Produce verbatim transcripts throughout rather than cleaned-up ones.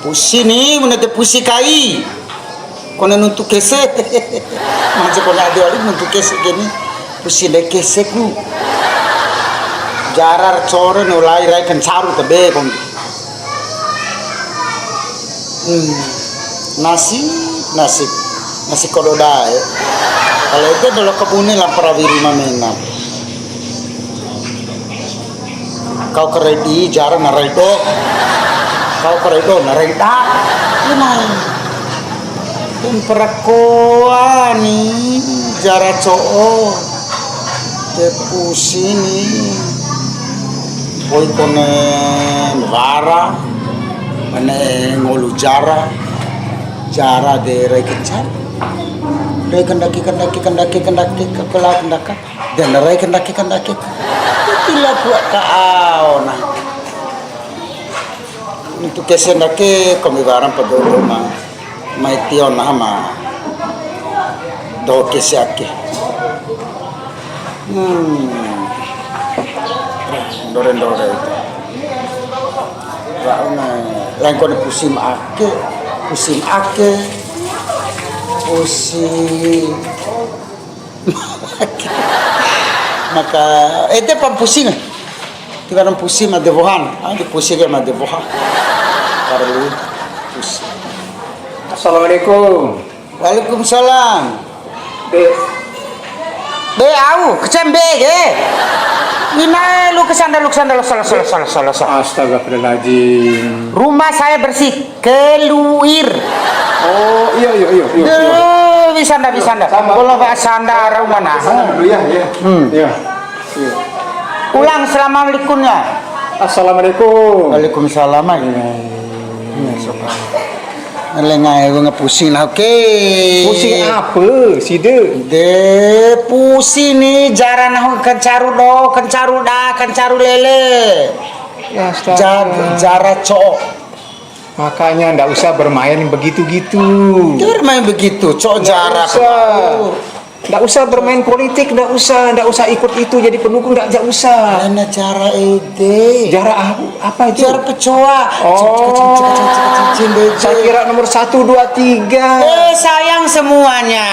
Pusi ni, bune de pusi kai. Kone nuntu kese. Manja kone ade wali nuntu kese ke ni. Pusi de kese ku. Jara ra core no lai rai kancaru ta be kon. Hmm. Nasi, nasi. Nasi kodo dae. Kalau itu adalah kebunnya lampara wiri mamena. Kau karai di jara na rai do. Kau karai do na rai da. Inai. Mparakoa ni jara co'o. Te pusi ni. Poi kone wara. Mane ngolu jara. Jara de rai kencan. Rai kendaki, kendaki, kendaki, kendaki, kepala kendaka. De na rai kendake-kendake. Tila pua ka ao na. Nuntu kese ndake kombi wara mpa doho ma. Mai tio na ma. Doho kese ake. Hmm. Ndore-ndore itu. Wa'u na. Lain kone pusi ma ake. Pusi ma ake. Pusi. Maka, ede pa pusi na. Tiwara pusi ma de wohan. Ah, di pusi ke ma de woha. Parlu pusi. Assalamualaikum. Waalaikumsalam. Be. Be au, kecembe ke. Inae lu kesanda, lu kesanda, lu salah, salah, salah, salah, salah, salah. Astagfirullahaladzim. Rumah saya bersih. Keluir. Oh, iya, iya, iya, iya, iya. Duh, bisa ndak, bisa ndak? Sama. Kalau bahasa anda arah mana? Sana dulu ya, ya. Hmm. Ya. Iya. Ulang, assalamualaikumnya. Assalamualaikum. Waalaikumsalam. Iya, iya, iya, sopan. Lenga, aku nggak pusing lah, oke. Pusing apa, side? De, pusing ni, jara nahu kencaru do, kencaru da, kencaru lele. Ya, astaga. Jar-, jara cowok. Makanya ndak usah bermain begitu-gitu. Jangan main begitu, cok. Ndak jarak. Usah. Ndak usah bermain politik, ndak usah, ndak usah ikut itu jadi pendukung, ndak, ndak usah. Mana cara ede? Cara apa, apa itu? Cara pecoa. Oh. Cek, cek, cek, cek, cek, cek, cek, cek, cek. Saya kira nomor satu, dua, tiga. Eh, sayang semuanya.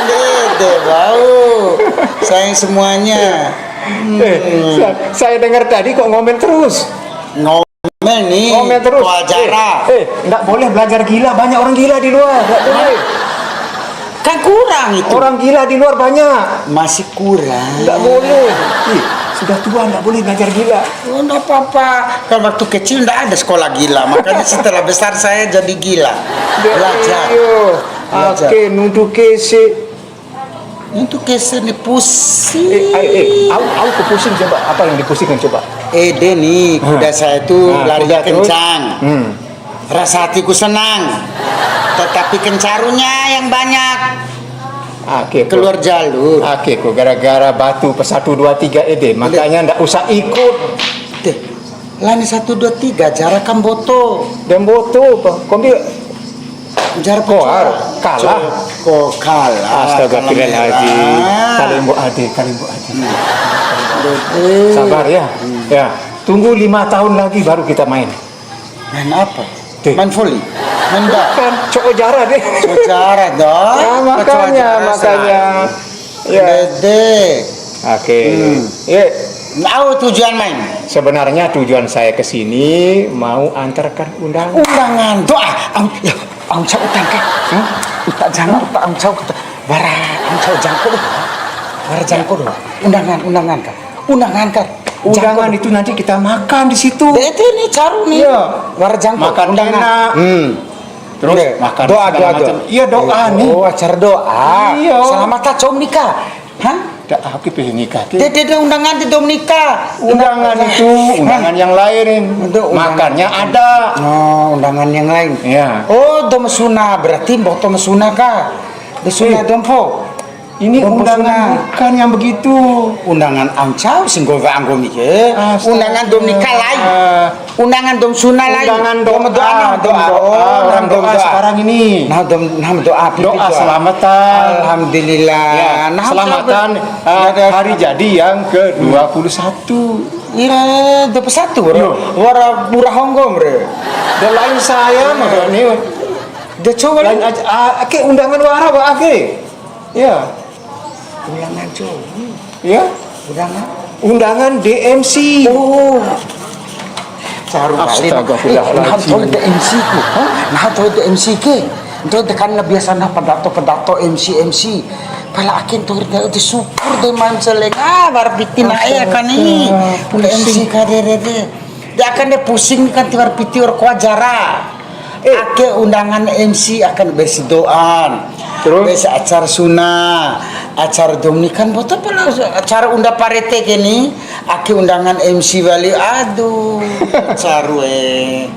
Ede, bau. Sayang semuanya. Eh, hmm. Sa-, saya dengar tadi kok ngomel terus. Ngomel. Ngomel nih, ngomel terus. Tua jara. Eh, eh, nggak boleh belajar gila. Banyak orang gila di luar. Nggak boleh. Kan kurang itu. Orang gila di luar banyak. Masih kurang. Nggak boleh. Ih, sudah tua nggak boleh belajar gila. Oh, nggak apa-apa. Kan waktu kecil nggak ada sekolah gila. Makanya setelah besar saya jadi gila. Nggak, belajar. Iya. Belajar. Ake nuntu kese. Itu kese ni pusing. Eh, eh, eh, au, au ku pusing coba. Apa yang dipusingkan coba? Eh, Deni, hmm, kuda saya itu, ah, larinya kuda terus? Kencang. Hmm. Rasa hatiku senang. Tetapi kencarunya yang banyak. Ake ku. Keluar jalur. Ake ku, gara-gara batu pesatu dua tiga ede, makanya ndak usah ikut. Deh. Lani satu, dua, tiga, jara kamboto. De mboto, pa. Kombi jara ko, kalah. Ko kalah. Astagfirullahaladzim. Kalah merah. Kalembo ade, kalembo ade. Hmm. Dede. Sabar ya. Hmm. Ya, tunggu lima tahun lagi baru kita main. Main apa? Deh. Main voli. Main dart. Bukan, cowok jara deh. Cowok jara dong. Nah, makanya, makanya. Ya. Dede. Oke. Hmm. Iya. Au tujuan main? Sebenarnya tujuan saya ke sini mau antarkan undangan. Undangan. Doa. Au, ya, au cau utang ka. Hah? Uta janga, uta au cau, uta. Wara, au cau jangko doho. Wara jangko doho. Undangan, undangan ka. Undangan ka. Undangan jangko itu nanti kita makan di situ. Dede ni caru ni. Iya. Wara jangko. Makan undangan. Enak. Hmm. Terus makan doa, segala doa, macam. Doa. Iya, doa nih. Oh, acara doa. Iya. Selamat lah, cau nikah. Hah? Dak, aku pengen nikah, Ki. Dede, dede, undangan di dom nikah. Undangan itu, undangan yang lain. Untuk undangan. Makannya ada. Oh, undangan yang lain. Iya. Oh, dom suna, berarti mboto suna ka. Di suna. Eh. Dompo. Ini undangan bukan yang begitu. Undangan au cau singgo wa anggo mike. Astaga. Undangan dom nikah lain. Undangan dou ma suna lai. Undangan doa, dou ma doa, nah, dou ma doa, dou ma doa, orang doa sekarang ini. Nah, dou ma, nah, doa, pipi doa. Doa selamatan. Alhamdulillah. Ya, nah, selamatan, eh, hari jadi yang kedua puluh satu. Ira, dua puluh satu, bro. Yo. Wara murah honggo, bro. Dan lain saya, bro, ni. Dia coba lain aja. Ah, ake undangan wara, Pak, ake. Ya. Undangan, coba. Ya. Undangan. Undangan D M C. Oh. Caru kali. Astagfirullahaladzim. Nah, ntoi D M C ku. Hah? Nah, ntoi D M C ke. Ntoi de kan na biasa na pidato, pidato, M C, M C. Pala ake ntoi de, de syukur de main seleng. Ah, wara piti na'e akan ni. Astaga, pusing. M C ka de, de, de. De akan de pusing kan tiwara piti wa'ur ku acara. Eh. Ake undangan M C akan bersi doan. Terus? Bersi acara suna, acara dou ma nikah, mboto pala acara unda parete ke ni, ake undangan M C wali, aduh, caru e.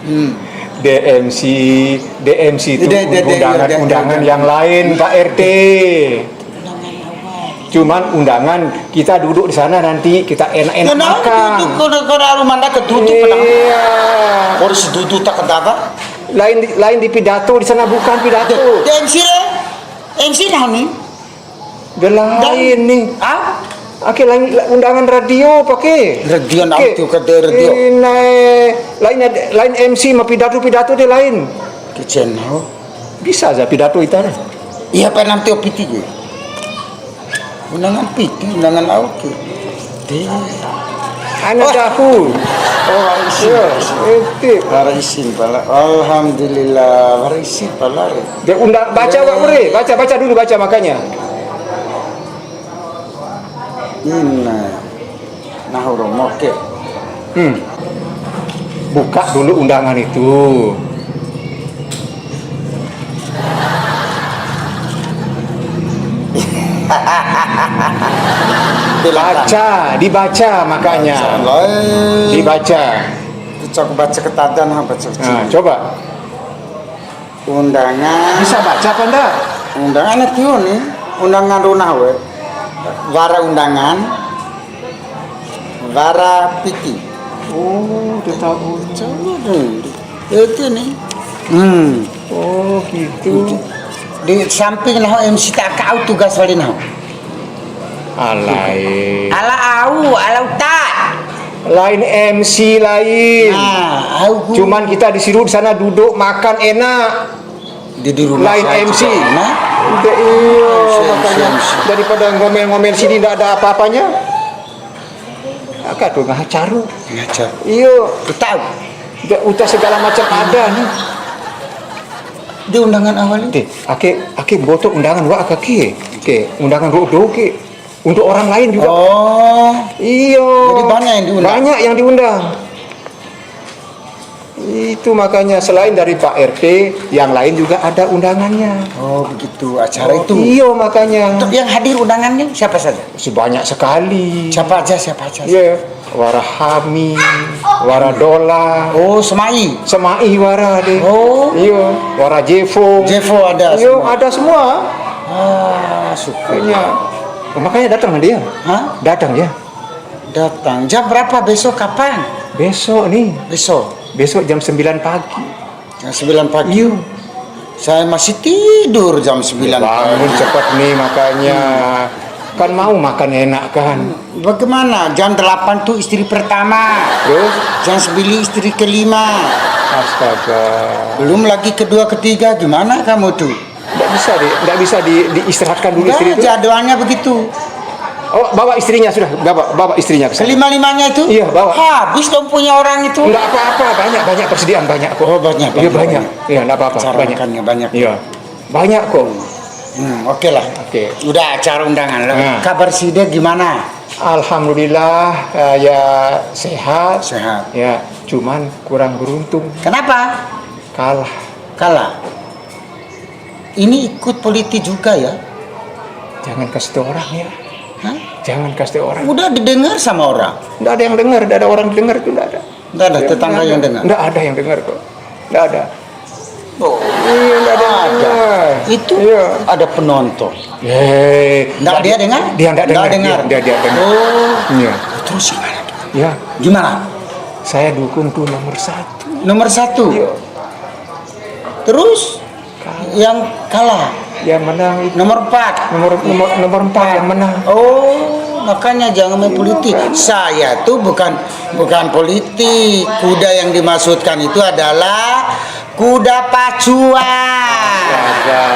Hmm. D M C, D M C itu undangan, iya, undangan yang lain, Pak R T. Cuman undangan, kita duduk di sana nanti, kita enak-enak makan. Duduk, kalau, kalau rumah anda ketutup, iya. Harus duduk tak kedapat. Lain di, lain di pidato, di sana bukan pidato. De, de M C re? M C nahu ni? De lain ni. Ah? Ake lain, undangan radio pake. Radio nahu tu ke de radio. Inae, lain, lain M C ma pidato, pidato de lain. Kicen nahu. Bisa ja pidato ita re. Iya, pa nanti piti ke. Undangan piti, undangan au ke. De. Ana dahu. Oh, wara isin. Iya, wara isin. Ede. Wara isin pala. Alhamdulillah, wara isin pala re. De undang, baca, Pak Ure. Baca, baca dulu, baca makanya. Ina. Nahu romo ke. Hmm. Buka dulu undangan itu. Baca, dibaca makanya. Baca, lai. Dibaca. Cak baca ketadan, ha, baca. Nah, coba. Undangan. Bisa baca apa ndak? Undangan tio ni. Undangan runa we. Wara undangan. Wara piti. Oh, udah tahu. Coba dong. Itu ni. Hmm. Oh, gitu. Di samping nahu M C ta, kau tugas wali nahu. Alai. Ala au, ala uta. Lain M C lain. Nah, au ku. Cuman kita disuruh di sana duduk makan enak. Di, di rumah lain saja. M C. Nah. Udah, iyo, M C, makanya M C, M C. Daripada ngomel-ngomel sini ndak ada apa-apanya. Aka tuh ngaha caru. Ngaha caru. Iyo. Tahu. Udah, udah segala macam ada nih. Di undangan awal ini. Oke, ake, ake mboto undangan wa aka ke. Oke, undangan ro dou ke. Untuk orang lain juga. Oh. Iyo. Jadi banyak yang diundang? Banyak yang diundang. Itu makanya selain dari Pak R T, yang lain juga ada undangannya. Oh, begitu acara itu. Iyo, makanya. Untuk yang hadir undangannya siapa saja? Sebanyak sekali. Siapa aja, siapa aja? Iya. Wara Hami, wara Dola. Oh, Semai. Semai wara deh. Oh. Iyo, wara Jefo. Jefo ada semua. Iyo, ada semua. Ah, syukur. Iya. Makanya datang dia. Hah? Datang ya. Datang. Jam berapa besok, kapan? Besok nih. Besok. Besok jam sembilan pagi. Jam sembilan pagi. Iya. Saya masih tidur jam sembilan pagi. Bangun cepat nih makanya. Hmm. Kan mau makan enak kan. Bagaimana? Jam delapan tuh istri pertama. Terus? Jam sembilan istri kelima. Astaga. Belum lagi kedua, ketiga. Gimana kamu tuh? Nggak bisa di, nggak bisa di, diistirahatkan dulu istri itu. Nggak, jadwalnya begitu. Oh, bawa istrinya sudah, bawa, bawa istrinya ke sana. Kelima-limanya itu? Iya, bawa. Habis dong punya orang itu. Nggak apa-apa, banyak, banyak persediaan, banyak kok. Oh, banyak, iya, banyak, banyak. Iya, nggak apa-apa, banyak. Cara makannya banyak. Iya. Banyak kok. Hmm, oke lah. Oke. Udah acara undangan lah. Nah. Kabar si dia gimana? Alhamdulillah, eh, ya sehat. Sehat. Ya, cuman kurang beruntung. Kenapa? Kalah. Kalah. Ini ikut politik juga ya? Jangan kasih tahu orang ya. Hah? Jangan kasih tahu orang. Udah didengar sama orang? Nggak ada yang dengar, nggak ada orang dengar itu, nggak ada. Nggak ada tetangga yang dengar? Nggak ada yang dengar kok. Nggak ada. Oh. Iya, nggak ada yang dengar. Itu ada penonton. Iya. Eh, nggak, dia dengar? Dia nggak dengar. Nggak dengar. Dia, dia, dia dengar. Oh. Iya. Terus gimana? Ya. Gimana? Saya dukung tuh nomor satu. Nomor satu? Iya. Terus? Kalah. Yang kalah? Yang menang itu. Nomor empat? Nomor, nomor, nomor empat yang menang. Oh, makanya jangan main politik. Saya tuh bukan, bukan politik. Kuda yang dimaksudkan itu adalah kuda pacuan. Astaga.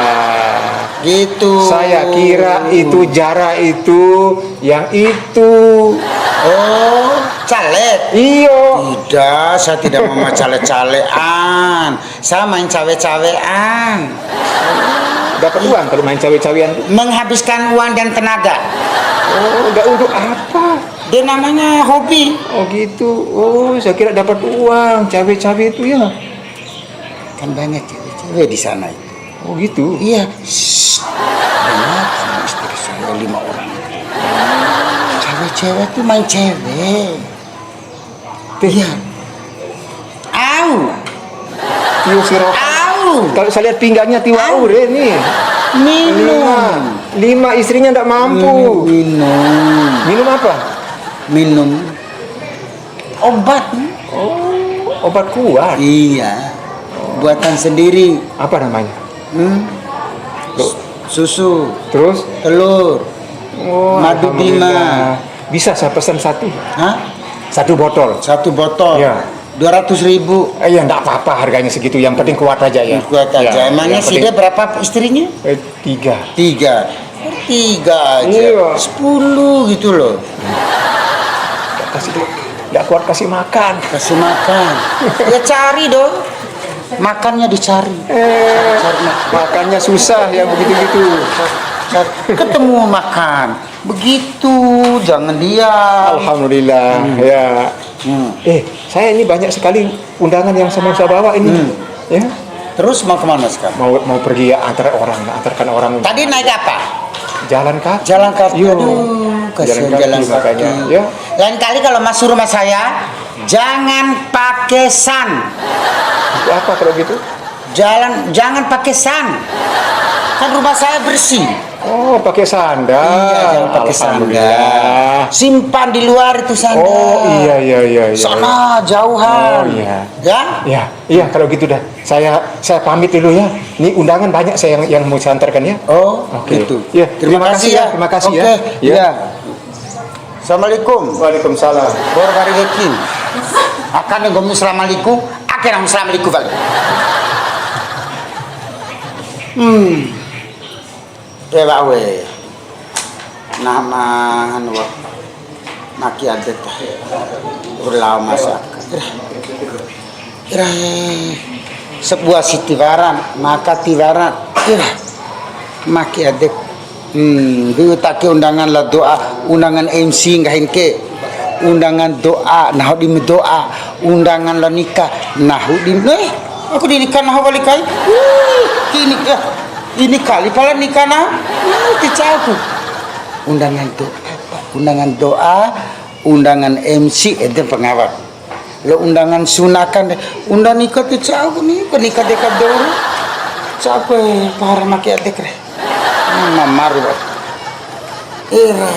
Gitu. Saya kira itu jara itu yang itu. Oh, caleg? Iyo. Tidak, saya tidak mau caleg-calegan. Saya main cawe-cawean. Dapat uang kalau main cawe-cawean tuh? Menghabiskan uang dan tenaga. Oh, nggak untuk apa? Dia namanya hobi. Oh, gitu. Oh, saya kira dapat uang, cawe-cawe itu ya. Kan banyak cewek-cewek di sana itu. Oh, gitu. Iya. Shh. Banyak sama istri saya lima orang. Cewek-cewek tuh main cewek. Iya. Au. Tio Siro. Au. Kalau saya lihat pinggangnya Tio Au. Au, Re, nih. Minum. Lima. Lima istrinya ndak mampu. Minum, minum. Minum apa? Minum obat. Oh, obat kuat. Iya. Buatan sendiri. Apa namanya? Hmm? Tuh. Susu. Terus? Telur. Oh, madu bima. Alhamdulillah. Bisa saya pesan satu? Hah? Satu botol. Satu botol. Ya. Dua ratus ribu. Eh, ya, nggak apa-apa harganya segitu. Yang penting kuat aja ya. Kuat aja. Ya, emangnya yang penting sida berapa istrinya? Eh, tiga. Tiga. Tiga aja. Iya. Sepuluh gitu loh. Nggak kasih, nggak kuat kasih makan. Kasih makan. Ya cari dong. Makannya dicari. Eh, cari makan. Makannya susah ya begitu-gitu. Cari, ketemu makan. Begitu, jangan diam. Alhamdulillah, hmm, ya. Hmm. Eh, saya ini banyak sekali undangan yang saya mau saya bawa ini. Hmm. Ya. Terus mau kemana sekarang? Mau, mau pergi ya, antar orang, antarkan orang. Tadi naik apa? Jalan kaki. Jalan kaki. Yo. Aduh, kasihan jalan kaki, jalan kaki. Makanya, ya. Lain kali kalau masuk rumah saya, jangan pakai san. Apa kalau gitu? Jalan, jangan pakai san. Kan rumah saya bersih. Oh, pakai sandal. Iya, jangan pakai sandal. Alhamdulillah. Simpan di luar itu sandal. Oh, iya, iya, iya, iya. Sana, jauhan. Oh, iya. Ya? Iya, iya, kalau gitu dah. Saya, saya pamit dulu ya. Ini undangan banyak saya yang, yang mau saya antarkan ya. Oh, oke, gitu. Ya, terima kasih ya, terima kasih ya. Oke, ya. Iya. Assalamualaikum. Waalaikumsalam. Bor kari wekin. Akan nggomi assalamualaikum, akan assalamualaikum balik. Hmm. Ewa we. Nama anu wa. Maki adet. Urlau masak. Ira, sabua si tiwara, maka tiwara, ira, maki adek. Hmm, dulu ta ake undangan la do'a, undangan M C nggahin ke. Undangan do'a, nahu di do'a, undangan la nikah, nahu di, eh, aku di nikah nahu wali kai. Wih, kini, eh, ini kali pala nikah nahu. Wih, kicauku. Undangan do'a, Pak. Undangan do'a, undangan M C, ede pengawa. Lo undangan sunakan de. Undang nika tu cau ni, ke nika deka doro. Cau ke para make adek re. Mamaru. Ira.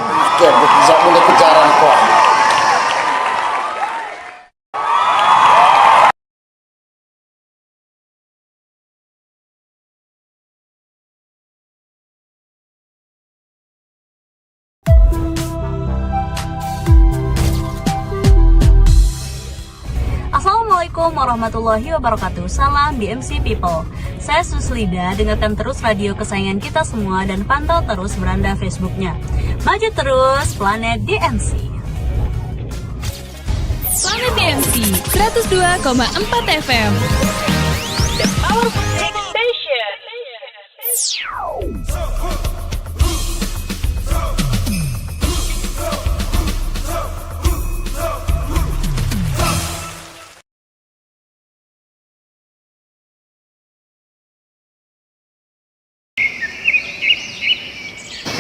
Make adek jabu de kejaran ko. Assalamualaikum warahmatullahi wabarakatuh. Salam B M C People. Saya Suslida, dengarkan terus radio kesayangan kita semua dan pantau terus beranda Facebooknya. Maju terus, Planet B M C. Planet B M C, seratus dua koma empat F M. The Power Music Station.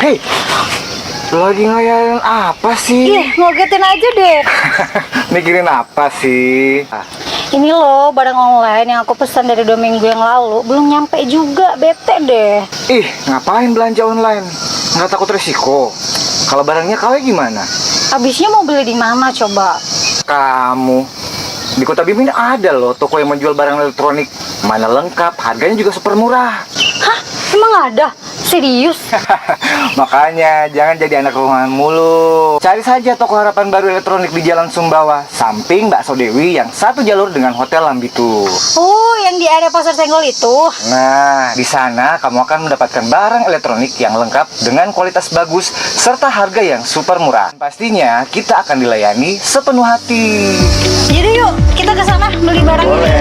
Hei, lagi ngayain apa sih? Ih, ngagetin aja deh. Mikirin apa sih? Ini loh, barang online yang aku pesan dari dua minggu yang lalu, belum nyampe juga, bete deh. Ih, ngapain belanja online? Nggak takut resiko? Kalau barangnya K W gimana? Habisnya mau beli di mana coba? K Kamu, di Kota Bima ini ada loh toko yang menjual barang elektronik. Mana lengkap, harganya juga super murah. Hah? Emang ada? Serius? Makanya, jangan jadi anak rumahan mulu. Cari saja toko Harapan Baru Elektronik di Jalan Sumbawa, samping Bakso Dewi yang satu jalur dengan Hotel Lambitu. Oh, yang di area Pasar Senggol itu? Nah, di sana kamu akan mendapatkan barang elektronik yang lengkap dengan kualitas bagus serta harga yang super murah. Pastinya, kita akan dilayani sepenuh hati. Jadi yuk, kita ke sana beli barang. Boleh.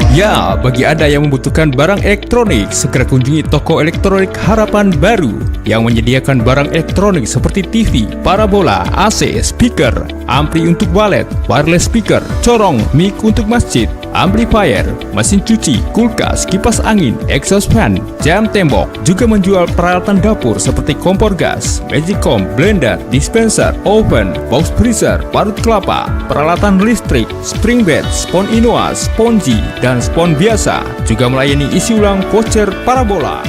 Ya, bagi Anda yang membutuhkan barang elektronik, segera kunjungi toko elektronik Harapan Baru yang menyediakan barang elektronik seperti T V, parabola, A C, speaker, ampli untuk walet, wireless speaker, corong, mic untuk masjid, amplifier, mesin cuci, kulkas, kipas angin, exhaust fan, jam tembok. Juga menjual peralatan dapur seperti kompor gas, magicom, blender, dispenser, oven, box freezer, parut kelapa, peralatan listrik, spring bed, spon Inoa, sponji, dan spon biasa. Juga melayani isi ulang voucher parabola.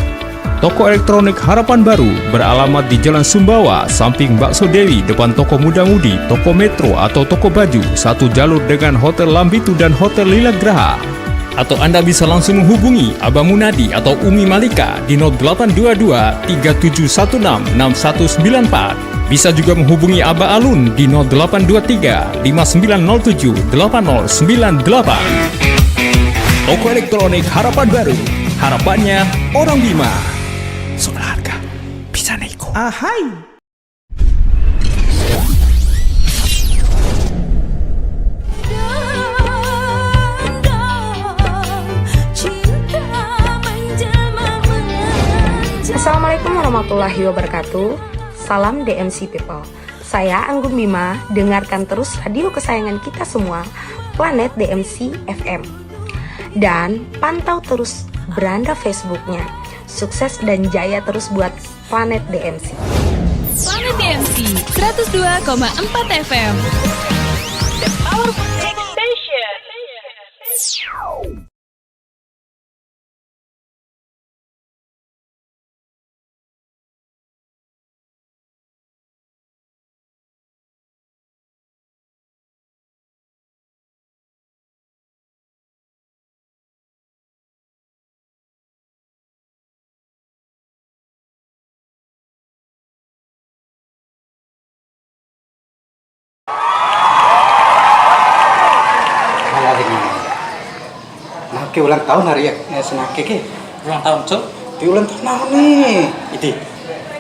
Toko elektronik Harapan Baru beralamat di Jalan Sumbawa, samping Bakso Dewi, depan Toko Muda Mudi, Toko Metro atau Toko Baju, satu jalur dengan Hotel Lambitu dan Hotel Lila Graha. Atau Anda bisa langsung menghubungi Abah Munadi atau Umi Malika di nol delapan dua dua tiga tujuh satu enam enam satu sembilan empat. Bisa juga menghubungi Abah Alun di nol delapan dua tiga lima sembilan nol tujuh delapan nol sembilan delapan. Toko elektronik Harapan Baru, harapannya orang Bima. Soal harga, bisa nego. Ahai. Assalamualaikum warahmatullahi wabarakatuh. Salam D M C People. Saya Anggun Bima, dengarkan terus radio kesayangan kita semua, Planet D M C F M. Dan pantau terus beranda Facebooknya. Sukses dan jaya terus buat Planet D M C. Planet D M C, seratus dua koma empat F M. The Powerful Station. Nah, ke ulang tahun hari ya, ya, senake ke. Ulang tahun, Cok? Di ulang tahun nahu ni. Iti.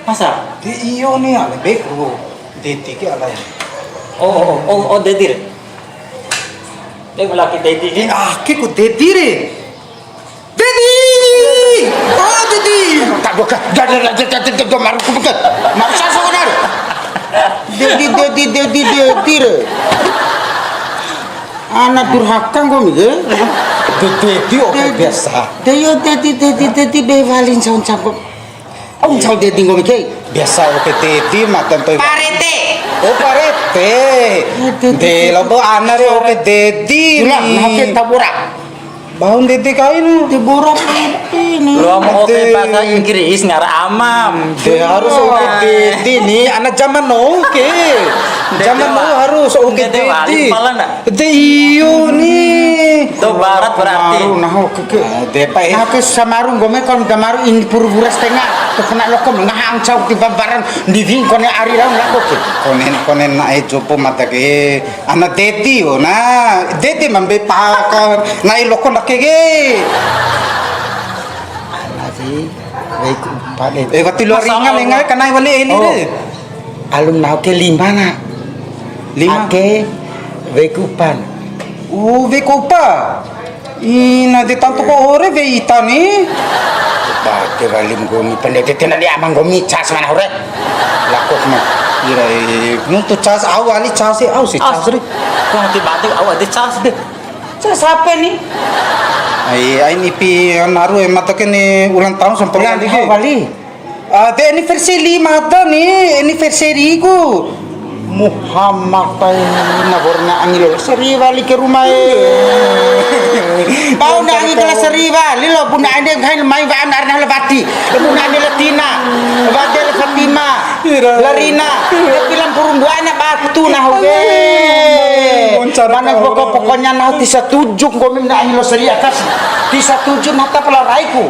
Masa? Di iyo ni, ale bek lu. Dedi ke ale. Oh, oh, oh, oh, oh, Dedi re. Dia laki Dedi ke? Eh, ake ku Dedi re. Dedi! Oh, Dedi! Tak buka. Dah, dah, dah, dah, dah, dah, dah, maru ku buka. Maru sa so benar. Dedi, Dedi, Dedi, Dedi re. Ana durhaka nggomi ke? Dedi, Dedi, oke, Dedi. Biasa. Dedi, Dedi, Dedi, Dedi, be walin sa uncap. Au ncau Dedi nggomi ke? Biasa, oke, Dedi, matan toy. Parete. Oh, parete. Dedi. De, lo bo ana re, oke, Dedi. Ulang, ni. Nah, oke, tabora. Bau Dedi kain. Tabora parete ni. Lo mau oke bahasa Inggris, ngara amam. De, harus oke, Dedi ni. Anak zaman now, oke. Zaman now harus oke, Dedi. Dedi wali kepala, ndak? De iyo ni. Do barat berarti. Maru, nah, oke, ke. Ah, de pa, eh. Nah, ke samaru nggomi kon da maru in puru bura setengah. Tu kena lokom, ngaha ancau di babaran, di wing kone ari rau lako ke. Konen, konen na e jopo mata ke. Ana Dedi, oh, na. Dedi mambe pakan, na e loko ndake ke. Ana si, wei ku pade. Eh, wati luar ringa, lenga, kanai wali eli de. Alum nahu ke lima na. Lima? Ake wei ku upan. Oh, wei ku upa. Ina de tantu ko ore wei ita ni. Bade wali nggomi pendete tena di amang nggomi cas mana ore. Lakok ma. Ira e, nuntu cas au wali cas e, au si cas re. Kau hati batik au ada cas de. Cas apa ni? Ai, ai nipi naru e mata kene ulang tahun sampai kali ke. Wali. Ah, de anniversary mada ni, anniversary ku. Muhammad tai na borna angi lo seri wali ke rumah e. Bau na angi kala seri wali lo, bunda ande ngai mai wa anar na lewati. Bunda ande Latina. Wade la Fatima. Ira. La Rina, de pila mpuru mbuana batu nahu ke. Aduh, moncar. Mana kau. Pokok-pokoknya nahu ti satuju nggomi na angi lo seri atas. Ti satuju nata pala raiku.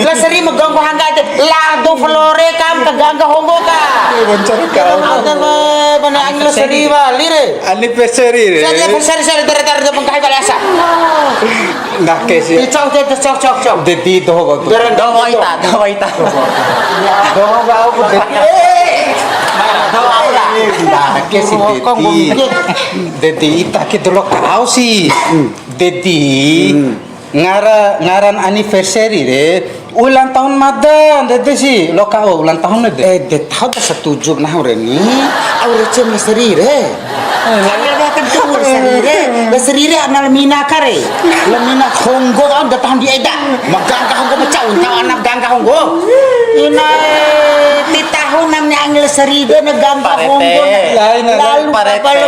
La seri ma ganggu hangga ede. La do flore kam ka gangga honggo ka. Eh, moncar kau. Ade we, mana angi lo seri wali re. Anniversary re. Seri anniversary, seri dere dere de bengkahi bale asa. Nah, ke si. Eh, cau, cau, cau, cau, cau. Dedi doho kau tu. Dere, doho ita, doho ita. Doho kau ku dedi. Doho aku lah. Nah, ke si dedi. Dedi ita ke dolo kau si. Dedi. Ngara, ngaran anniversary re, ulang tahun mada, ndede si, loa kau ulang tahun ede. Eh, de taho ta satuju nahu re ni, au rece meseri re. Eh, kan lebih akan tahu seri re, la seri re ana la Mina ka re. La Mina honggo au da tahun di eda. Ma gangga honggo ma cau, tahu ana gangga honggo. Ina e, ti tahun nam ni angi la seri de na gangga honggo na. Lain, lain, lalu Pak Rete. Apa lo,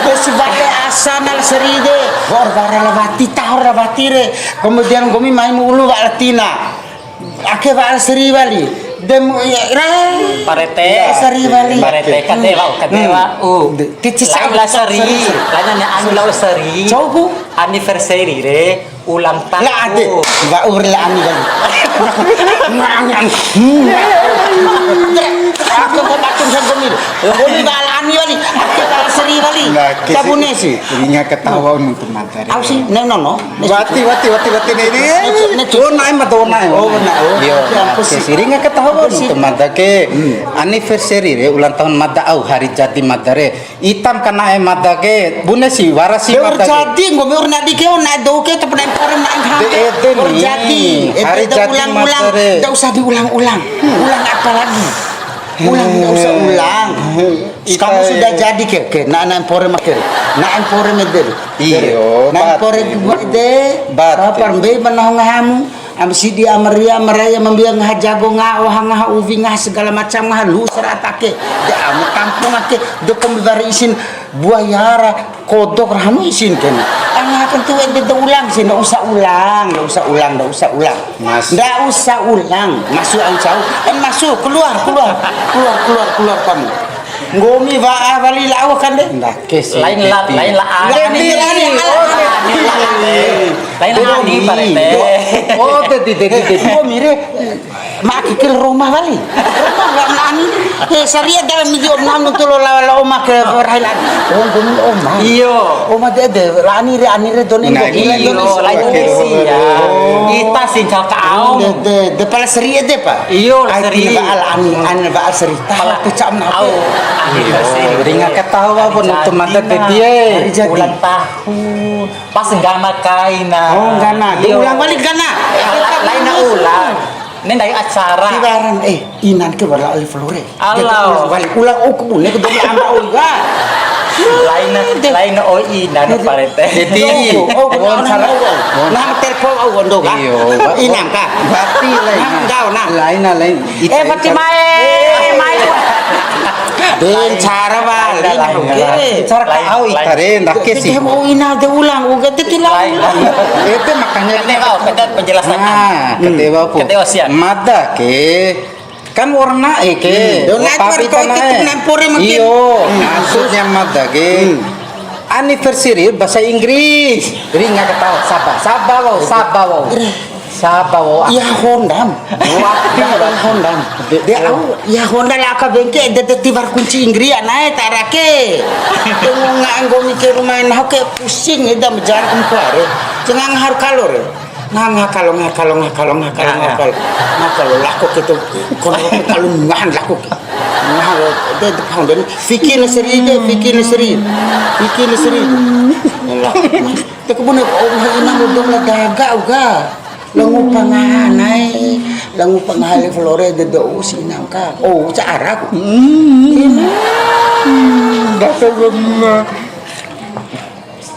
besi bale asa na la seri de. Wa'ur wara la wati, tahor la wati re. Kemudian nggomi mai mu ulu wa'a la Tina. Ake wa'a la seri wali. Dem, ya, ra. Pak Rete. Ya, seri wali. Pak Rete, kadewa, kadewa. Hmm. Uh. Ti, ti, lain la seri. Seri, seri. Lain ni anu la seri. Cau ku? Anniversary re, ulang tahun. La ade. Wa'ur la ani wali. Ngang, ngang. Hmm. Aku ke batum sa nggomi. Nggomi wa'a la ani wali. Ake wa'a la seri wali. Nah, ke si. Tabune si. Ringa kataho nuntu mada re. Au si, ne, no, no. Wati, wati, wati, wati, ne, ne. Ne, ne. Oh, na'e mada, oh, na'e. Oh, na'e, oh. Iyo, ya, aku si. Ke si ringa kataho nuntu mada ke. Hmm. Anniversary re, ulang tahun mada au, hari jadi mada re. Ita ma kana'e mada ke, bune si, wara si mada ke. Jadi, nggomi ur nadi ke, oh, na'e dou ke, tapi na'e mpore na'e hang. De ede ni. Ur jadi. Ede hari jadi mada re. Ulang-ulang. Ndak usah diulang-ulang. Ulang apa lagi? Ulang, nggak usah ulang. Kamu sudah jadi ke, ke, na, na mpore ma ke. Na mpore mede. Iyo, na'e mpore ke buat de. Batin. Kapar mbe ma nahu ngahamu. Am sidi amaria, maraya mambia ngaha jago, ngaha oha, ngaha uvi, ngaha segala macam, ngaha lu'u sara ata ke. De amu kampung ake, de kombi wara isin buaya ra. Kodok ra hanu isin kena. Angaha kentu ede da ulang si, ndak usah ulang, ndak usah ulang, ndak usah ulang. Mas. Ndak usah ulang. Masuk au cau. Eh, masuk, keluar, keluar. Keluar, keluar, keluar kamu. Nggomi wa'a wali la au kan de? Ndak ke si. Lain la, lain la. Lain la, lain la. Lain la, lain la. Lain la, lain la. Oh, dedi, dedi, dedi. Nggomi re. Ma ake ke la Roma wali. Roma wali ani. Eh, saria dalam midi om nanu tu lo lawa la Oma ke rahi la. Oh, nggomi Oma. Iyo. Oma de, de, la ani re, ani re done. Nah, iyo, la Indonesia ya. Ita singkal ka au. De, de, de pala seri ede pa. Iyo, la seri. Ai, wa'a la ani, ani wa'a seri. Pala tu cam na. Au. Ani seri. Ringa kataho pun untuk mada de dia. Ulang tahun. Pas nggana kaina. Oh, nggana. Iyo. Ulang wali nggana. La-, laina ulang. Ini ndai acara. Tiwaran, eh, inan ke wala alif lore. Allah. Ulang wali. Ulang, oh, kebune ke demi amba, oh, iya. Laina, laina, oh, inan, Pak Rete. Jadi, oh, wawancara. Nah, telepon, oh, wondo, kan? Iyo, wa-, inan, kan? Berarti laina. Nah, enggak, nah. Laina, lain. Eh, Fatimah, eh, mai. De ncara wali, oke. Ncara ka au ita re, ndake si. Ede mau ina de ulang, uga de tulang. Itu makanya. Kete kau, kete penjelasan. Nah, kete wa'upu. Kete wasiat. Mada ke, kan warna e ke. Hmm. Tapi warna itu nempore makin. Iyo, maksudnya mada ke. Hmm. Anniversary bahasa Inggris. Ringa kataho, saba, saba wa'u, saba wa'u. Saba wa'u. Iya, Honda. Wati. Iya, Honda. De, au, iya, Honda la aka bengke, de, de tiwara kunci Inggris, anae, ta rake. Tengok nga'e nggomi ke rumah, nah, oke, pusing, eda mejar kempare. Cengang har kalor. Ngaha, ngaha kalo, ngaha kalo, ngaha kalo, ngaha kalo, ngaha kalo. Ngaha kalo, lako ke tu, kalo, kalo ngahan lako ke. Ngaha, de, de, paham, de, fikir na seri de, fikir na seri. Fikir na seri. Lako. Te kebun, oh, ngaha inang, udah lah daga, uga. Langu pangaha nai, langu pangaha le flore de do usi nangka. Oh, ca araku. Hmm. Dasar guna.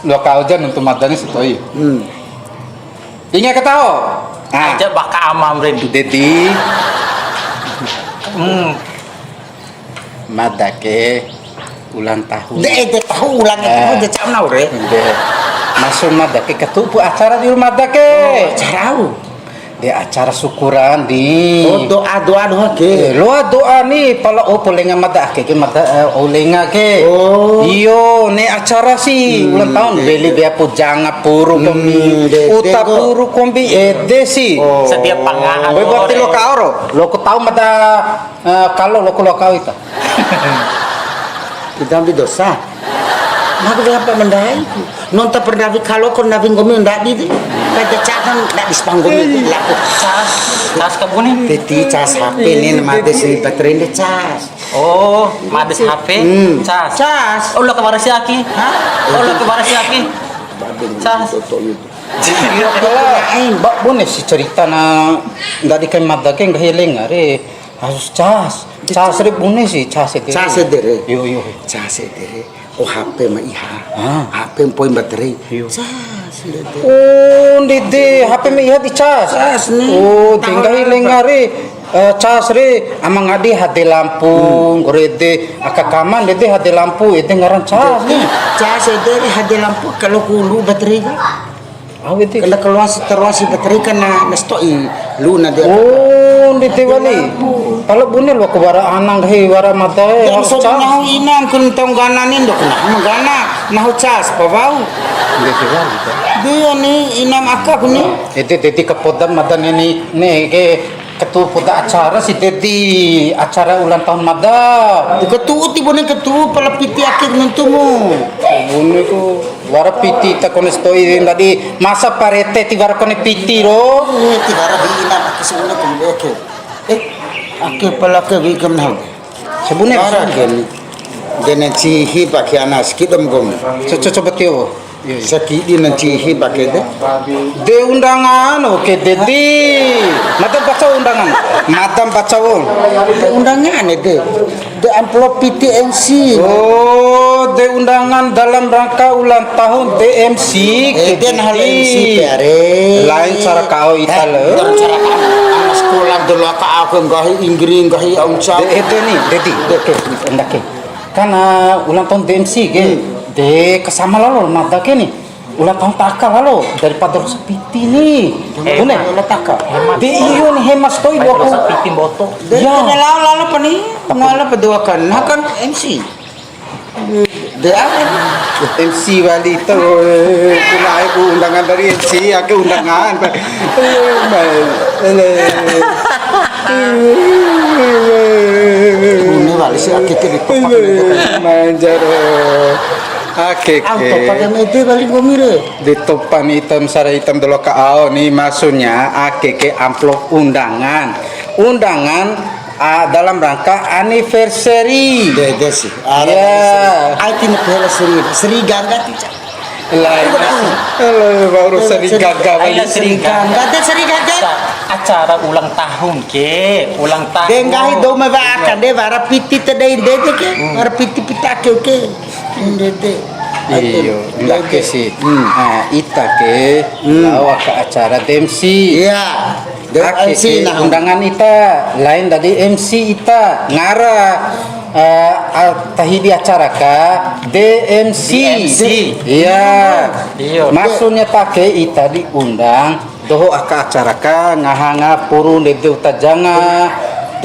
Lo kau jan untuk madani setoi. Hmm. Ingat ketahu. Ah. Aja baka amam rindu. Dedi. Hmm. Mada ke ulang tahun. De, de tahu ulang tahun, de cam nau re. De. Maksud mada ke ketupu acara di rumah mada ke. Oh, acara au. De acara syukuran di. Oh, doa, doa doho ke. Eh, loa doa ni, pala o lenga mada ake ke, mada, eh, o lenga ke. Oh. Iyo, ne acara si, hmm, ulang tahun, de, weli de. Bea pu janga puru kombi. Hmm, de, de, uta ko. Puru kombi, ede si. Oh. Setiap pangaha. Boy, buat lo kau ro. Lo ko tahu mada, eh, kalau lo ko lo kau ita. Kita ambil dosa. Maku weha pa ma ndai ku. Nonta pa ndawi kalo ko ndawi nggomi ndadi de. Raja cadan ndadi spanggomi de laku. Cas, cas kabune. Titi cas H P ni, na made si baterai de cas. Oh, made si H P? Hmm. Cas. Cas. Oh, lo ke barasi aki? Hah? Oh, lo ke barasi aki? Cas. Toto itu. Iya, kalau, eh, mbak bune si cerita na ndadi kai mada ke nggahi lenga re. Harus cas. Cas re bune si, cas ede re. Cas ede re. Yo, yo. Cas ede re. Oh, H P ma iha. Ah. H P mpoi baterai. Yo. Cas ede re. Oh, ndede, H P ma iha di cas. Cas ni. Oh, de nggahi lenga re. Eh, cas re, ama ngadi H D lampu, hmm, nggori ede, aka kama ndede H D lampu, ede ngaran cas ni. Cas ede re H D lampu, kalau kulu baterai ka. Au ede. Kala kaloasi taroasi baterai ka na, na sato'i lu'u na de. Oh, ndede wali. Pala bune loa ku wara ana nggahi wara mada e, harus cas. Nahu inam kun tau nggana ni ndok na. Menggana nahu cas pa wau. Ndede wali ta. Dia ni inam aka ku ni. Ede, ede kapoda mada neni, ne ke. Ketua poda acara si Dedi, acara ulang tahun mada. Ketua ti bune ketua pala piti ake nuntumu. Bune ku wara piti ta kone sato'i ndadi masa parete ti wara kone piti ro. Eh, ti wara di ina ake si una kone ake. Eh, ake pala ke wi kam nahu. Sabune wara ke ni. Dene cihi pake ana sikit om gom. Co-, co-, coba tio. Sakidi na ncihi pake de. De undangan, oke, Dedi. Mada baca undangan. Mada baca wong. De undangan ede. De amplop piti M C. Oh, de undangan dalam rangka ulang tahun D M C. Eh, de nah M C pare. Lain cara kau ita le. Cara kau. Anak sekolah dulu ka aku nggahi inggris, nggahi aunca. De ede ni, Dedi. De, oke, ndake. Kan, ah, ulang tahun D M C ke. Hmm. De kasama lalo mada ke ni. Ulang tahun ta aka lalo daripada rusa piti ni. Eh, bune. Ulang ta aka. De iyo ni hemas to'i dua puluh. Rusa piti mboto. De, ya. Kena lalo lalo pani. Ngala pedoakan. Nah kan M C. De apa? M C wali tu, eh, kuna aku undangan dari M C, aku undangan. Eh, mai, ele. Bune wali si ake ke di topak. Manjaro. Ake ke. Au topak yang ede wali nggomi re. Di topak ni itam sara itam dolo ka ao ni, maksudnya ake ke amplop undangan. Undangan, ah, dalam rangka anniversary. Ede, ede sih. Iya. Ai ti ne'e pehela seri, seri gaga ti, Cak. Lain. Halo, baru seri gaga. Lain seri gaga. Gaga, seri gaga. Acara ulang tahun ke, ulang tahun. De nggahi dou ma wa'akan de wara piti te dei ndede ke, wara piti pita ke ke. Ndede. Iyo, ndake si. Hmm. Ah, ita ke, hmm, lao aka acara D M C. Iya. Ake si undangan ita, lain dadi M C ita, ngara, eh, a-, tahi di acara ka, D M C. D M C. Iya. Iyo. Maksudnya ta ake ita diundang, doho aka acara ka, ngaha-ngaha puru ndede uta janga,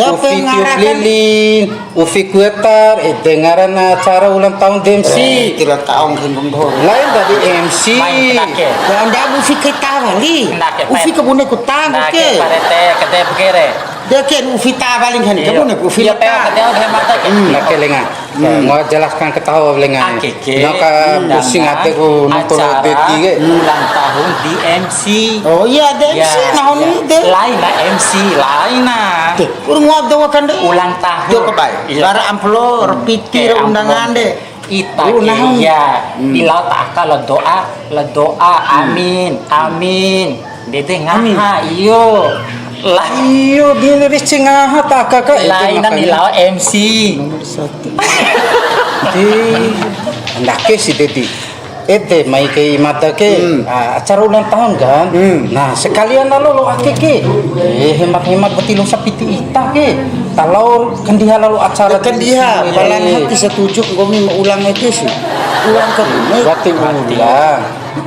ufi tiup lilin, Ufi Kuetar, ede ngaran acara ulang tahun D M C. Eh, ulang tahun gendong doho. Lain tadi M C. Main ndake. Ya, ndak Ufi Kuetar wali. Ndake, Ufi Pet. Kebune kutang, ndake, oke. Parete, kedep kere. Dia ke Ufi ta paling kan, iyo. Kebune Ufi. Iya, ta. Pet, dia udah mata ke. Hmm. Ndake lenga. Hmm. Mau jelaskan ke tahu lenga. Ake ke. Naka pusing ate ku nonton acara D T ke. Ulang tahun D M C. Oh iya, D M C, iya, nah, iya. Lain lah M C, lain lah. Tuh, urung ngop doho kan deh. Ulang tahun. Tuh, kebai. Iya. Bara amplop, piti, oke, undangan amplop. Deh. Ita ke, iya. Hmm. Di lao ta aka la doa, la doa, hmm, amin, amin. Ndede ngaha, iyo. Lah. Iyo, di Indonesia ngaha ta aka ka, ede lain makanya. Di lao M C. Nomor satu. Di, ndake si Dedi. Ede mai kai mada ke, hmm, ah, acara ulang tahun kan. Hmm. Nah, sekalian lalo lo ake ke. Eh, hemat-hemat beti lo sapiti ita ke. Kalau kendiha lalo acara. Kendiha, eh, palan hati setuju nggomi mau ulang ede sih. Ulang ke bune. Berarti ulang.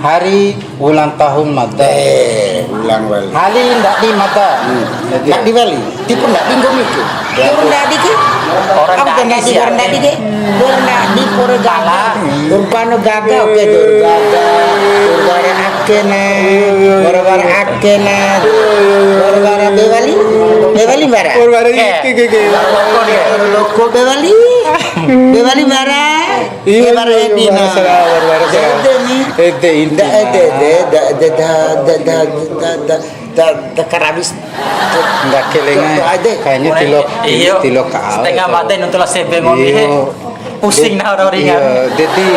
Hari ulang tahun mada. Eh, ulang wali. Hari ndadi mada. Hmm. Ndadi wali. Tipu ndadi nggomi ke. Ya. Tipu ndadi ke. Orang ndadi sih, orang ndadi ke. Orang ndadi pore gaga. Umpano gaga, oke, dor gaga. Dor gaga akena. Wara-wara akena. Wara-wara bewali. Bewali bara. Wara-wara, eh, ke, ke, ke. Loko bewali. Bewali bara. Iya, iya, iya, baru edi, baru nah. Serah, baru, baru serah. Ede ni. Ede inti. Ndak ede, de, da, de, da, da, da, da, da, da, da, karabis. Nggak kelenga. Tuh, tuh, ade. Kayaknya tilo, iyo, tilo kau. Setengah mati nonton lah sebe ngomi, he. Iyo. Pusing nah orang ringan. Iya, jadi.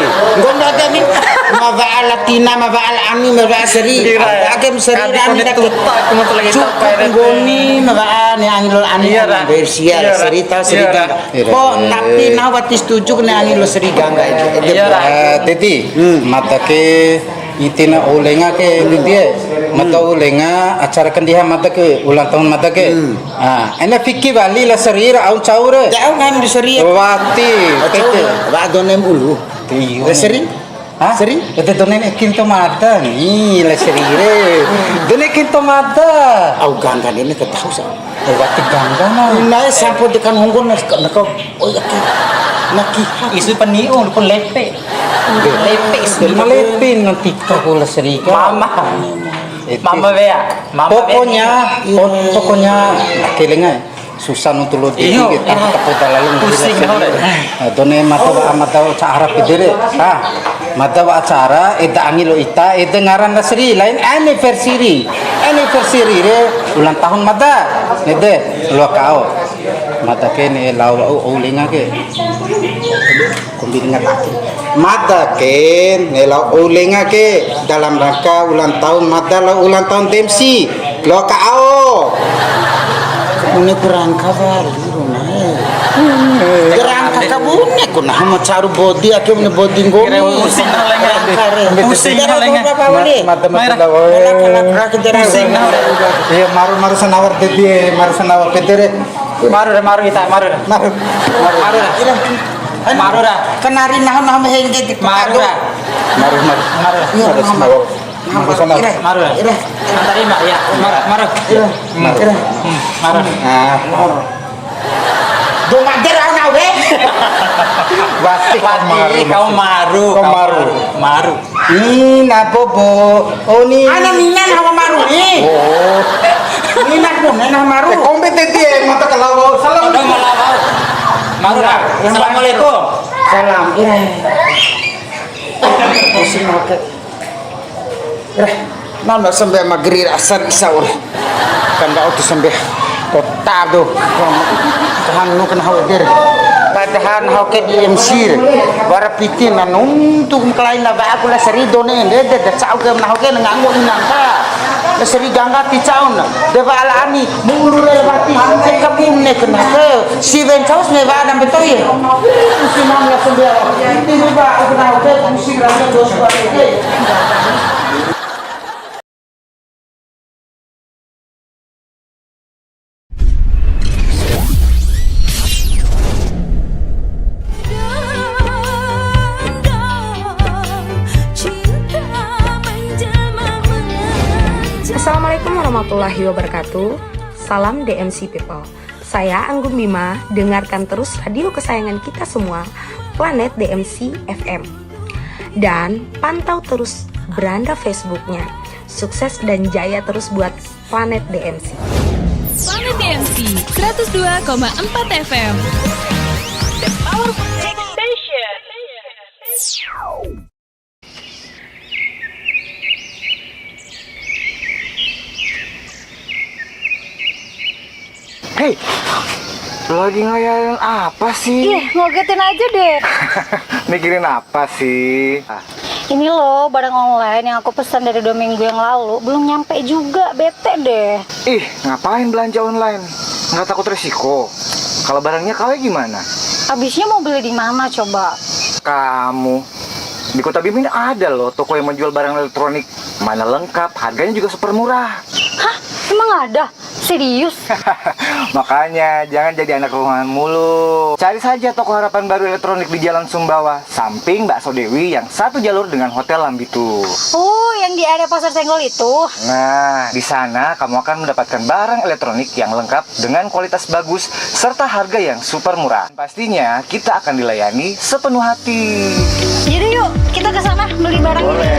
Nggomi ade ni. Ma wa'a la Tina, ma wa'a la Ani, ma wa'a Seri. Kira. Ada game Seri, Ani, konek tak tuta, aku mau lagi cukup tak, Pak R T. Nggomi, ma wa'a ni Ani lo Ani. Iya, Dah. Bersia, iya, Dah. Seri tahu Seri, iya, Dah. Gangga. Iya, kok, eh, tapi nahu wati setuju kena angi lo Seri Gangga itu. Iya, Ra. Eh, Dedi, hmm, mada ke itina olenga ke, hmm, Dedi, eh. Mada, hmm, olenga acara kandiha mada ke, ulang tahun mada ke. Hmm. Ah, ena fiki wali la Seri ra au cau re. Ya, au kan di Seri. Wati, oh, cau. Tete. Wa donem ulu. Iya. La Seri? Hah? Seri? Ede done ne'e kinto mada ni, la Seri re. Done kinto mada. Au Gangga dene ketahu sa. Eh, wati Gangga na. Inae sampo dekan honggo na, na kau. Oh, iya, ki. Na ki. Isu peni'u, lu pun lepe. Lepe isu. Jadi ma lepe nanti kau la Seri ka. Mama. Ede. Mama wea. Mama wea. Pokoknya, po-, pokoknya, na kelenga. Susah nuntu lo diri. Iyo, gitu, iya. Tapi tak poda lalu. Pusing, nah, done mada wa'a, mada wa'a acara pede re. Ha, mada wa'a acara, eda angi lo ita, eda ngaran la Seri, lain anniversary. Anniversary re, ulang tahun mada. Ede, loa kau. Mada ke ne'e lao wa'u, olenga ke. Kombi dengar lagi. Mada ke, ne'e lao olenga ke, dalam rangka ulang tahun mada, lao ulang tahun D M C. Loa ka ao. Bune ku rangka wali, Ruma e. Rangka ka bune ku, nah, ma caru bodi, ake bune bodi nggomi. Pusing, nah, lenga. Rangka re. Pusing, nah, lenga. Mada, mada, mada. Pusing, nah, lenga. Iya, maru, maru sanawa re, Dedi, maru sanawa pede re. Maru re, maru ita, maru re. Maru. Maru re. Maru re. Kenari nahu, nahu hengge di. Maru re. Maru, maru. Maru re. Maru sanawa. Maru sana. Ire. Maru. Ire. Antari, Mbak, ya. Maru, maru. Ire. Hmm. Ire. Hmm. Maru. Ah. Maru. Do mader au na we. Wati kau maru, kau maru. Kau maru. Maru. Ni na bobo. Oh, ni. Ana mina na maru ni. Oh. Ni na pun na maru. Eh, kompe teti, eh, mata kalau salam. Udah malam. Maru, Kak. Assalamualaikum. Salam. Ire. Pusing oke. Eh, nana sambe magri asar isa ore. Kan da otu sambe kota do. Tahan nu kena hawa der. Padahal nahu ke di M C re. Wara piti na nuntu kelain na ba aku la Seri done de de de cau ke nahu ke nganggo inang ka. La Seri Gangga ti caun. Dewa ala ani. Mulu re wati, eka bune kena ke, si wen caus me wa dambe to'i. Usi mam la sembia, iti ruba, aku na hotel, usi raja dos ba hotel. Assalamualaikum warahmatullahi wabarakatuh. Salam D M C People. Saya Anggun Bima, dengarkan terus radio kesayangan kita semua, Planet D M C F M. Dan pantau terus beranda Facebooknya. Sukses dan jaya terus buat Planet D M C. Planet D M C, seratus dua koma empat F M. The Power Station. Hei, lagi ngayalin apa sih? Ih, ngagetin aja deh. Mikirin apa sih? Ini loh, barang online yang aku pesan dari dua minggu yang lalu, belum nyampe juga, bete deh. Ih, ngapain belanja online? Nggak takut resiko? Kalau barangnya K W gimana? Habisnya mau beli di mana coba? Kamu, di Kota Bima ini ada loh toko yang menjual barang elektronik. Mana lengkap, harganya juga super murah. Hah? Emang ada? Serius? Makanya, jangan jadi anak rumahan mulu. Cari saja toko Harapan Baru Elektronik di Jalan Sumbawa, samping Bakso Dewi yang satu jalur dengan Hotel Lambitu. Oh, yang di area Pasar Senggol itu? Nah, di sana kamu akan mendapatkan barang elektronik yang lengkap dengan kualitas bagus serta harga yang super murah. Pastinya, kita akan dilayani sepenuh hati. Jadi yuk, kita ke sana beli barang. Boleh,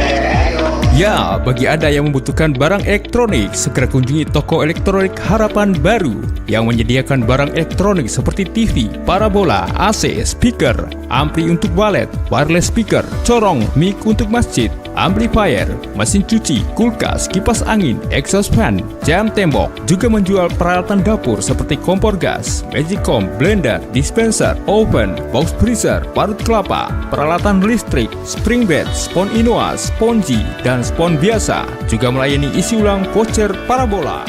ayo. Ya, bagi Anda yang membutuhkan barang elektronik, segera kunjungi toko elektronik Harapan Baru yang menyediakan barang elektronik seperti T V, parabola, A C, speaker, ampli untuk walet, wireless speaker, corong, mic untuk masjid, amplifier, mesin cuci, kulkas, kipas angin, exhaust fan, jam tembok. Juga menjual peralatan dapur seperti kompor gas, magicom, blender, dispenser, oven, box freezer, parut kelapa, peralatan listrik, spring bed, spons Inoa, sponji, dan spons biasa. Juga melayani isi ulang voucher parabola.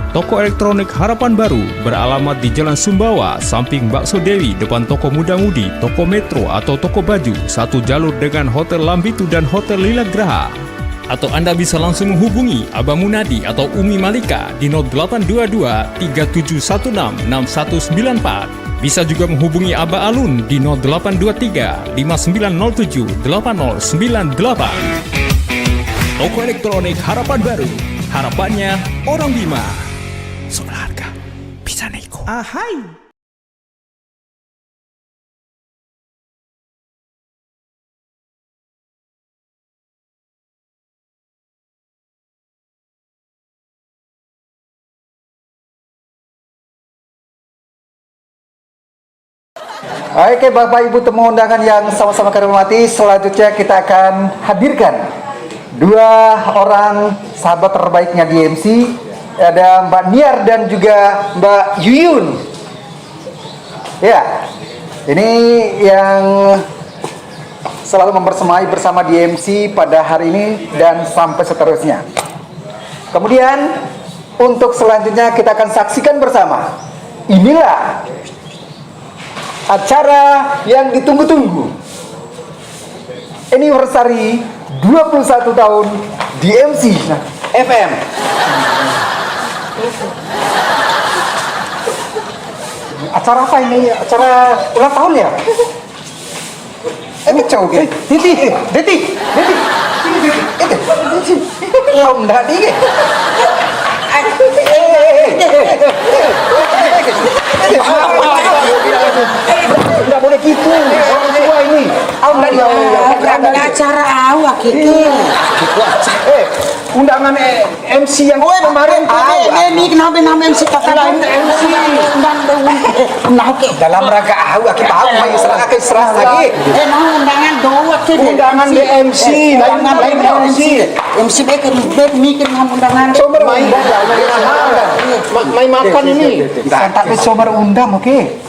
Toko elektronik Harapan Baru beralamat di Jalan Sumbawa, samping Bakso Dewi, depan Toko Muda Mudi, Toko Metro atau Toko Baju, satu jalur dengan Hotel Lambitu dan Hotel Lila Graha. Atau Anda bisa langsung menghubungi Abah Munadi atau Umi Malika di nol delapan dua dua tiga tujuh satu enam enam satu sembilan empat. Bisa juga menghubungi Abah Alun di nol delapan dua tiga lima sembilan nol tujuh delapan nol sembilan delapan. Toko elektronik Harapan Baru. Harapannya orang Bima. Soal harga, bisa nego. Ahai. Oke, Bapak Ibu tamu undangan yang sama-sama kami hormati, selanjutnya kita akan hadirkan dua orang sahabat terbaiknya D M C. Ada Mbak Niar dan juga Mbak Yuyun. Ya, ini yang selalu membersamai bersama D M C pada hari ini dan sampai seterusnya. Kemudian, untuk selanjutnya kita akan saksikan bersama. Inilah acara yang ditunggu-tunggu. Anniversary dua puluh satu tahun D M C F M. Acara apa ini? Acara ulang tahun ya? Eh, cau ke? Eh, Deti, eh, Deti, Deti. Sini, Deti. Eh, Deti. Kau ndak di ke? Eh, eh, eh, eh, eh, eh, eh, eh, eh, eh, ndak boleh gitu. Orang tua ini. Kau ndak di. Acara au ake ke. Eh, undangan, eh, M C yang kemarin. Be, be, be, ni kenapa nama M C kata lain M C? Undang dong. Nah, oke. Dalam rangka au, ake tahu, mai serah, ake serah lagi. Eh, nah, undangan dua, oke, be. Undangan B M C, lain, lain M C. M C be ke, be, ni kenapa undangan? Coba mai. Ma-, mai makan ini. Santai, coba undang, oke.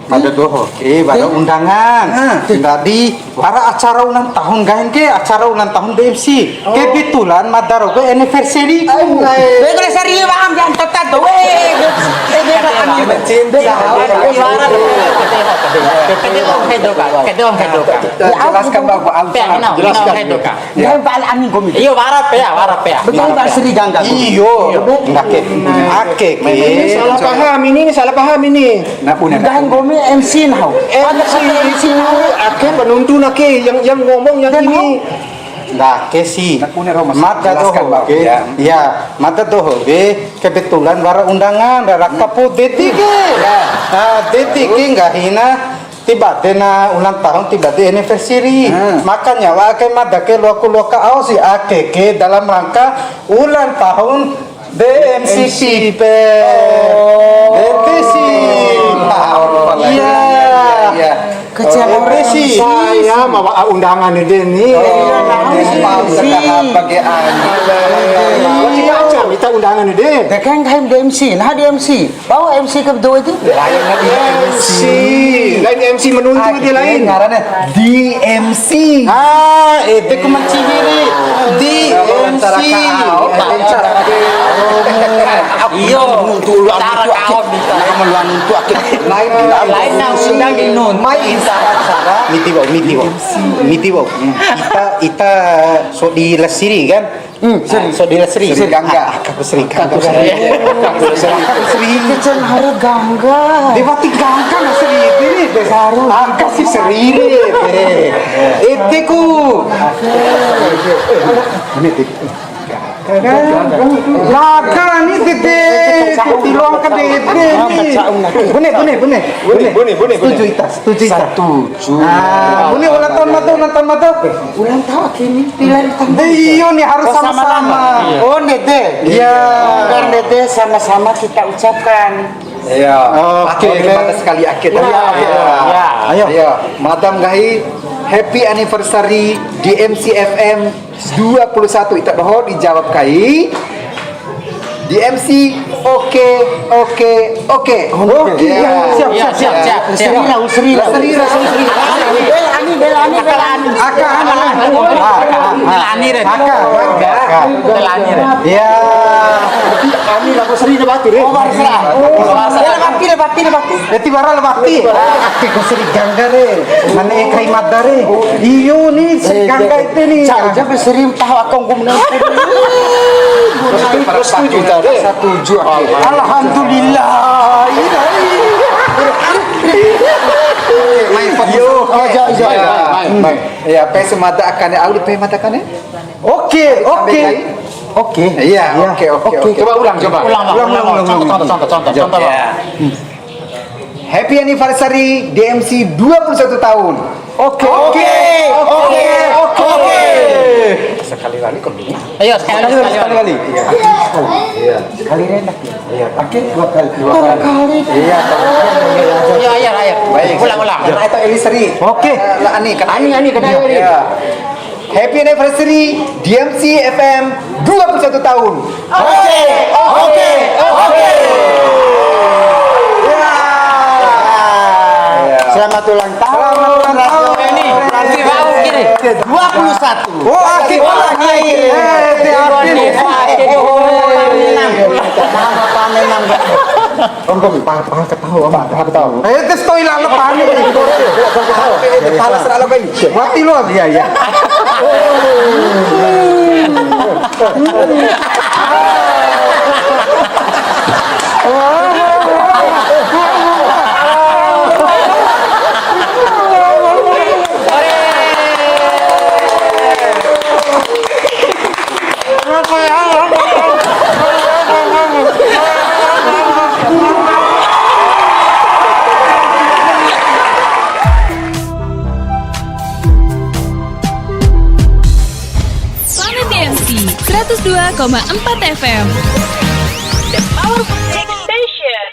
Mada doho ke, wara undangan. Ah. Ndadi, wara acara ulang tahun, nggahi ke acara ulang tahun B M C. Oh. Kebetulan mada ro ke anniversary ku. Anniversary, wa'am, yang tetap do, weh. Eh, dia kan. Cinta. Wara. Kede, kede, kede, kede. Jelaskan, Bang, Bang. Jelaskan. Nggahi ba al angin nggomi. Iyo, wara pea, wara pea. Betul, Pak Sri Gangga. Iyo, ndake. Ake ke. Ini salah paham, ini, ini salah paham ini. Nggahi nggomi M C nahu. M C, M C nahu. Ake penonton ake, yang, yang ngomong yang ini. Ndake si. Mada doho ke. Ya, mada doho ke. Kebetulan wara undangan, raka pu Deti ke. Ya. Ah, Deti ke nggahina. Ti bade na ulang tahun, ti bade anniversary. Hmm. Makanya wa'a kai mada ke loaku loa ka au si ake ke dalam rangka ulang tahun B M C P. Oh. B M C. Iya. Iya. Kecewa. B M C. Saya ma wa'a undangan ede ni. Oh, iya, nah, B M C. Pakai anu. Macam-macam kita undangan ede. Dia kan kayak B M C, nah, di M C. Bawa M C ke dua itu? Lain M C. Lain M C menunjuk dia lain. Ngarannya D M C. Ah, ede ku mancibiri. D M C. Iyo, cara kau bisa. Lain, lain, lain, lain, lain. Miti wa'u, miti wa'u. Miti wa'u. Kita Ita Sodi Lesri kan? Hmm, Sri. Sodi Lesri. Sri Gangga. Ah, aku Sri Gangga. Aku Sri. Aku Sri. Aku Sri. Itu kan harus Gangga. Dia pasti Gangga, Sri ini deh. Aku si Sri ini deh. Iteku. Ini, Dik. Raga ni dede, tiloang ka dede ni. Bune, bune, bune. Bune, bune, bune, bune. Setuju ita, setuju ita. Setuju. Ah, bune ulang tahun mata, ulang tahun mata. Ulang tahun ake ni, pilihan tahun. Eh, iyo ni harus sama-sama. Oh, dede. Iya. Kan dede sama-sama kita ucapkan. Iya. Oke. Pakai kata sekali akhir. Iya, iya. Ayo. Iya. Mada nggahi happy anniversary D M C F M dua puluh satu, ita doho dijawab kai. D M C, oke, oke, oke. Oke. Iya. Siap, siap, siap, siap. Sri lah, Sri lah. Sri lah, Sri lah. Bela Ani, bela Ani, bela Ani. Aka, Ani. Bela Ani, Ren. Aka. Bela Ani, Ren. Iya. Ani lah, Sri lah, Batu, Ren. Oh, Barca. Bela Batu, Bela Batu, Bela Batu. Ede tiwara lewati. Ake ku Sri Gangga re. Mane kai mada re. Iyo ni Sri Gangga ede ni. Cak, udah Sri tahu aku ngomong. Setuju ta re? Setuju. Alhamdulillah. Iya. Mai fokus. Yo, aja, aja. Mai, mai, mai. Iya, pe semada akane, au di pe mada akane? Oke, oke. Oke. Iya, oke, oke, oke. Coba ulang, coba. Ulang, ulang, ulang, ulang. Contoh, contoh, contoh, contoh, contoh. Iya. Happy anniversary D M C dua puluh satu tahun. Oke, oke, oke, oke. Sekali lagi kok gini. Ayo, sekali, sekali, sekali. Iya. Sekali rendah. Iya, pakai dua kali. Dua kali. Iya, ayo, ayo, ayo. Baik. Ulang, ulang. Karena itu Elisri. Oke. Eh, lah, Ani, kena Ani, Ani, kena Elisri. Iya. Happy anniversary D M C F M dua puluh satu tahun. Oke, oke, oke. Ya. Selamat ulang tahun. Selamat ulang tahun. Ini, nanti bau gini. Dua puluh satu. Oh, asik. Wah, ini. Eh, hati-hati. Mama panen nang. Om, om, pa, pa, ketahu, om. Pa, pa, ketahu. Eh, itu story lah, lepas ni. Pala serah lo, kai. Mati lo, iya, iya. Selamat D M C, seratus dua koma empat F M. The Power Music Station.